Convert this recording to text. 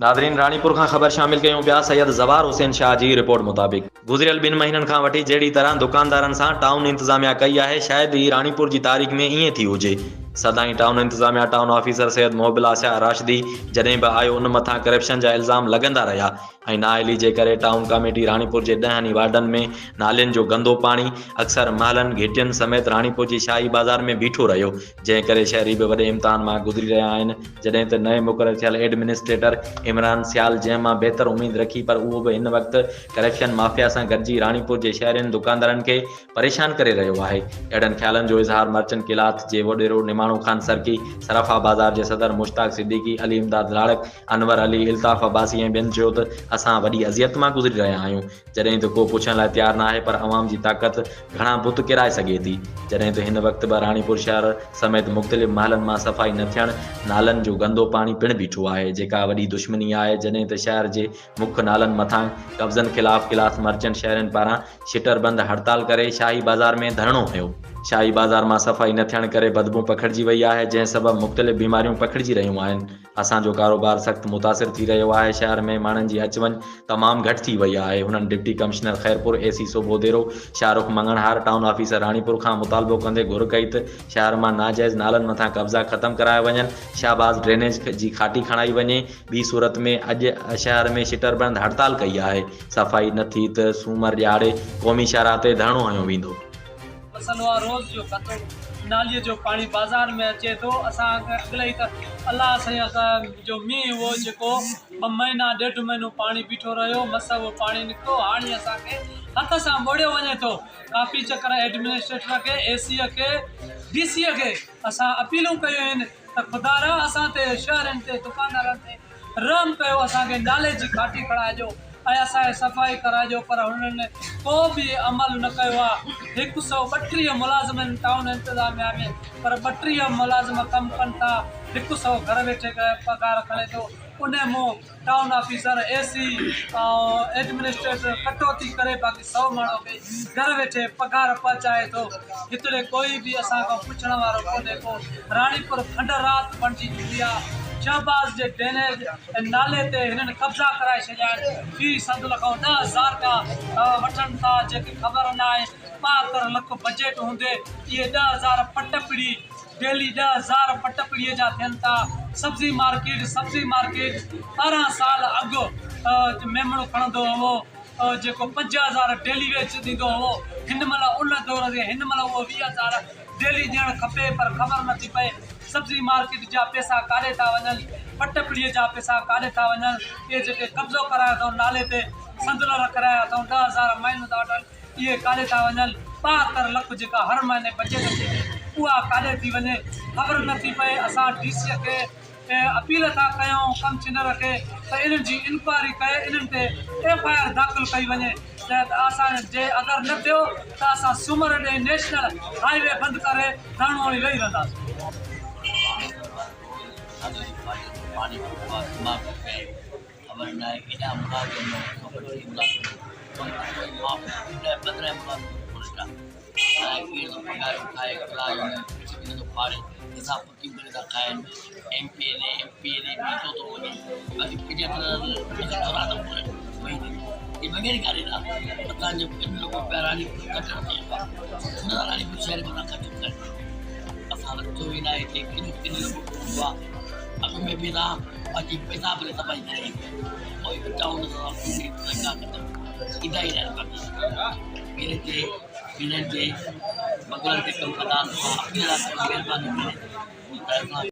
ناظرين راڻيپور کان خبر شامل ڪيون پيا سيد زوار حسين شاهه جي رپورٽ مطابق گذريل ٻن مهينن کان وٺي جهڙي طرح دڪاندارن سان ٽائون انتظاميا ڪئي آهي شايد ئي راڻيپور جي تاريخ ۾ ائين ٿي هجي سدائين ٽائون انتظاميا ٽائون آفيسر سيد محب الله شاهه راشدي جڏهن به آيو ان مٿان ڪرپشن جا الزام لڳندا رهيا ۽ نااهلي جي ڪري ٽائون ڪاميٽي راڻيپور جي ڏهن ئي وارڊن ۾ نالين جو گندو پاڻي اڪثر محلن، گهٽين سميت راڻيپور جي شاهي بازار ۾ بيٺو رهيو، جنهن ڪري شهري به وڏي امتحان مان گذري رهيا آهن، جڏهن ته نئين مقرر ٿيل ايڊمنسٽريٽر عمران سيال جنهن مان بهتر اميد رکي پر اهو به هن وقت ڪرپشن مافيا سان گڏجي راڻيپور جي شهرين دڪاندارن کي پريشان ڪري رهيو آهي. اهڙن خيالن جو اظهار مرچنٽ ڪلاٿ جي وڏيرو نماڻو خان سرڪي، صرافا بازار جي صدر مشتاق صديقي، علي امداد لاڙڪ، انور علي، الطاف عباسي ۽ ٻين چيو ته اسان وڏي اذيت مان گذري رهيا آهيون، جڏهن ته ڪو پڇڻ لاء تيار ناهي پر عوام جي طاقت گهڻا بت ڪيرائي سگهي ٿي، جڏهن ته هن وقت به راڻيپور شهر سميت مختلف محلن مان صفائي نه ٿيڻ نالن جو گندو پاڻي پڻ بيٺو آهي، جيڪا وڏي دشمني آهي، جڏهن ته شهر جي مک نالن مٿان قبضن خلاف ڪلاٿ مرچنٽ شهرين پاران شٽر بند هڙتال ڪري شاهي بازار ۾ ڌرڻو هنيو. شاهي بازار مان صفائي نه ٿيڻ ڪري بدبو پکڙجي وئي آهي، جنهن سبب مختلف بيماريون پکڙجي رهيون آهن. اسان جو ڪاروبار سخت متاثر ٿي رهيو آهي، شهر ۾ ماڻهن جي اچ وڃ تمام گهٽ ٿي وئي آهي. هنن deputy commissioner Khairpur, A C Sobhodero, Shahrukh Manganhar, town officer Ranipur کان مطالبو ڪندي گهر ڪئي ته شهر مان ناجائز نالن مٿان قبضا ختم ڪرايا وڃن، شهباز ڊرينيج جي کاٽي کڻائي وڃي، ٻي صورت ۾ اڄ شهر ۾ شٽر بند هڙتال ڪئي آهي. صفائي نه ٿي ته سومر ڏهاڙي قومي شاهراهه تي ڌرڻو هنيو ويندو. مسئلو آ روز جو گندو نالي جو پاڻي بازار ۾ اچي ٿو اسان کي اڳلي ته الله سائين جو مينهن هو جيڪو ٻه مهينا ڏيڍ مهينو پاڻي بيٺو رهيو مس اهو پاڻي نڪتو هاڻي اسان کي هٿ سان ٻوڙيو وڃي ٿو ڪافي چڪر ايڊمنسٽريٽر کي اي سي کي ڊي سي کي اسان اپيلون ڪيون آهن ته خدارا اسان تي شهرين تي دڪاندارن تي رحم ڪيو اسان کي نالي جي گهاٽي کڻائجو ۽ اسان جي صفائي ڪرائجو پر هنن ڪو به عمل نه ڪيو آ هڪ سئو ٻٽيهه ملازم آهن ٽائون انتظاميا ۾ پر ٻٽيهه ملازم ڪم ڪن ٿا هڪ سئو گهر ويٺي پگهار کڻي ٿو انهي مون ٽائون آفيسر، اي سي ۽ ايڊمنسٽريٽر ڪٽوتي ڪري باقي سئو ماڻهو کي گهر ويٺي پگهار پهچائي ٿو. هتڙي ڪوئي به اسان کان پڇڻ وارو ڪونهي ڪو. راڻيپور کنڊرات بڻجي چڪي آ. شهباز جي ڊرينيج ۽ نالي تي هنن قبضا ڪرائي ڇڏيا آهن. في صندل کان 10,000 رپيا وٺن ٿا جيڪي خبر ناهي 72 لک بجيٽ هوندي اهي 10,000 پٽ پڙي ڊيلي 10,000 پٽ پڙيء جا ٿين ٿا. سبزي مارڪيٽ، سبزي مارڪيٽ 18 سال اڳ ميمڻ کڻندو هئو جيڪو 5,000 ڊيلي ويج ڏيندو هئو هن مهل ان دور جي هن مهل اهو 20,000 ڊيلي ڏيڻ کپي پر خبر نٿي پئي سبزي مارڪيٽ جا پئسا ڪاڏي ٿا وڃن پٽ پڙيء جا پئسا ڪاڏي ٿا وڃن اهي جيڪي قبضو ڪرايو اٿئون نالي تي صندل رکرايا اٿئون 10,000 مهينو ٿا وٺن. اهي ڪاڏي ٿا وڃن، 72 لک جيڪا هر مهيني بجيٽ اچي ٿي اها ڪاڏي ٿي وڃي خبر نه ٿي پئي، اسان ڊي سي کي اپيل ٿا ڪيون ڪمشنر کي ته انهن جي انڪوائري ڪئي انهن تي ايف I R داخل ڪئي وڃي ته اسان جي اگر نه ٿيو ته اسان سومر ڏينهن نيشنل هاء وي بند ڪري ڌرڻو هڻي ويهي رهنداسين. خبر ناهي ڪيڏا ملازم 132 ملازم ڪم ڪري مان 15 ملازم پوسٽ آ الائي ڪير ٿو پگهارون کائي ڪلاس ۾ پڇ به نٿو ڦاڙي حساب پڪيون ڪري ٿا کائن M P N A M P N A به ٿو ٿو وڃي باقي 75 لک ٿورا ٿا پورن مهيني ۾ هي بغير ڪاري ٿا اسان جو ڪن لک روپيا راڻي پور ڪٽڻ ٿي ويو آ راڻي پور شهر مٿان خرچ ڪرڻ اسان رکيو ئي ناهي هتي ڪيڏو ڪن لک هوندو آ اڳ ۾ به تان باقي پئسا ڀري صفائي ڪري پوء ٽائون ايندا ئي ناهن باقي پيرن تي پيرن تي بنگلن تي ڪم ڪندا مهرباني ڪري.